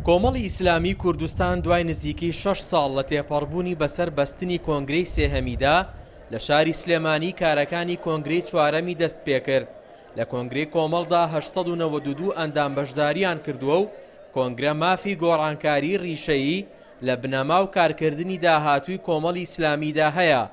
کۆمەڵی ئیسلامیی کوردستان دوای نزیکەی شەش ساڵ لە تێپەڕبوونی بەسەر بەستنی کۆنگرەی سێهەمیدا، لە شاری سلێمانی کارەکانی کۆنگرەی چوارەمی دەستپێکرد. لە کۆنگرەی کۆمەڵدا 892 ئەندام بەشدارییان کردووە و کۆنگرە مافی گۆڕانکاریی ڕیشەیی لە بنەما و کارکردنی داهاتووی کۆمەڵی ئیسلامیدا هەیە.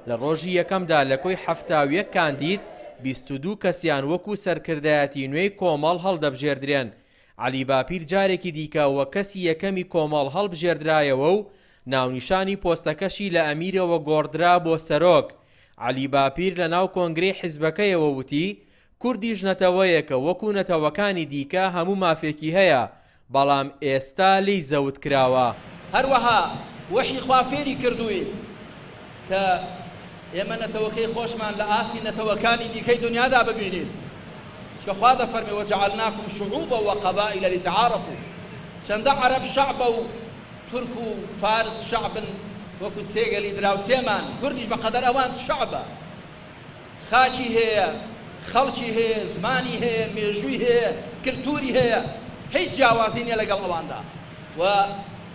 لە ڕۆژی یەکەمدا لە کۆی 71 کاندید، 22 کەسیان وەکو سەرکردایەتی نوێی کۆمەڵ هەڵدەبژێردرێن. عەلی باپیر جارێکی دیکە وەک کەسی یەکەمی کۆمەڵ هەڵبژێردرایەوە و ناونیشانی پۆستەکەشی لە ئەمیرەوە گۆڕدرا بۆ سەرۆک. عەلی باپیر لە ناو کۆنگرەی حیزبەکەیەوە وتی، کوردیش نەتەوەیەکە وەکو نەتەوەکانی دیکە هەموو مافێکی هەیە، بەڵام ئێستا لێی زەوت کراوە. هەروەها وەحی خوا فێری کردووین کە ئێمە نەتەوەکەی خۆشمان لە ئاستی نەتەوەکانی دیکەی دونیادا ببینین، چونکە خوا دەفەرمێ، وجعلناکم شعوبا وقبائل لتعارفوا، چەندە عەرەب شەعبە و تورک و فارس شەعبن وەکو سێ گەلی دراوسێمان، کوردیش بەقەدەر ئەوان شەعبە. خاکی هەیە، خەڵکی هەیە، زمانی هەیە، مێژووی هەیە، کلتوری هەیە، هیچ جیاوازی نیە لەگەڵ ئەواندا و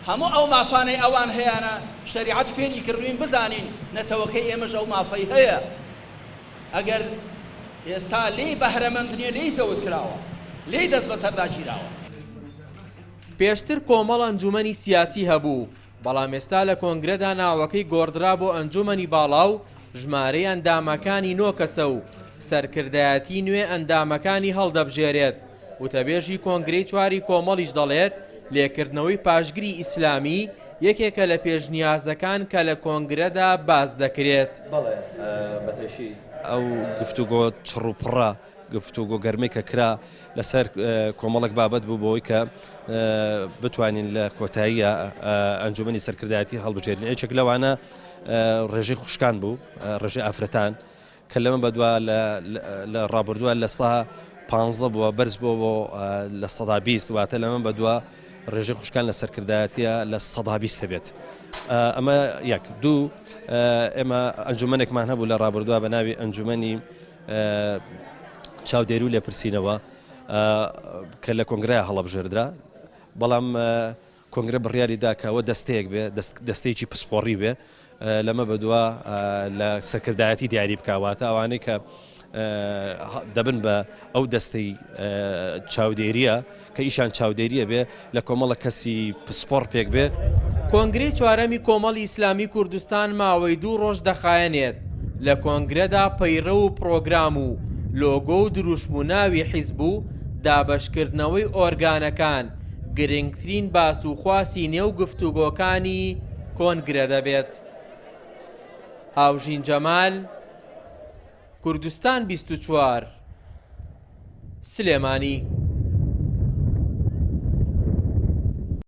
هەموو ئەو مافانەی ئەوان هەیانە شەریعەت فێری کردووین بزانین نەتەوەکەی ئێمەش ئەو مافەی هەیە ئەگەر ئێستا لێی بەهرەمەند نیە لێی زەوت کراوە لێی دەست بەسەردا گیراوە. پێشتر کۆمەڵ ئەنجومەنی سیاسی هەبوو، بەڵام ئێستا لە کۆنگرەدا ناوەکەی گۆڕدرا بۆ ئەنجومەنی باڵا و ژمارەی ئەندامەکانی نۆ کەسە و سەرکردایەتی نوێ ئەندامەکانی هەڵدەبژێرێت، وتەبێژی کۆنگرەی چواری کۆمەڵیش دەڵێت، لێکردنەوەی پاشگری ئیسلامی یەکێکە لە پێشنیازەکان کە لە کۆنگرەدا باس دەکرێت. ئەو گفتوگۆ چڕوپڕە گفتوگۆ گەرمەی کە کرا لەسەر کۆمەڵێک بابەت بوو بۆی کە بتوانین لە کۆتاییە ئەنجومەنی سەرکردایەتی هەڵبژێرین یەکێک لەوانە ڕێژەی خوشکان بوو ڕێژەی ئافرەتان کە لەمە بەدوا لە ڕابردووە لە سا پ بووە بەرز بۆ بۆ 20% واتە لەمە بەدوا ڕێژەی خوشکان لە سەرکردایەتە لە 20 بێت ئەمە یەک دوو ئێمە ئەنجومەنێکمان هەبوو لە ڕابردووە بە ناوی ئەنجومەنی چاودێری و لێپرسینەوە کە لە کۆنگرە هەڵەبژێردرا بەڵام کۆنگرە بڕیاری دا کە ئەوە دەستەیەک بێ دەستەیەکی پسپۆڕی بێ لەمە بەدوا لە سەرکردایەتی دیاری بکواتە ئەوانەی کە دەبن بە ئەو دەستەی چاودێریە کە ئیشان چاودێریە بێ لە کۆمەڵە کەسی پسپۆڕ پێک بێ. کۆنگرەی چوارەمی کۆمەڵی ئیسلامی کوردستان ماوەی دوو ڕۆژ دەخایەنێت، لە کۆنگرەدا پەیڕەو و پڕۆگرام و لۆگۆ و دروشم و ناوی حیزب و دابەشکردنەوەی ئۆرگانەکان گرنگترین باس و خواسی نێو گفتوگۆکانی کۆنگرە دەبێت. هاوژین جەمال، کوردستان 24، سلێمانی.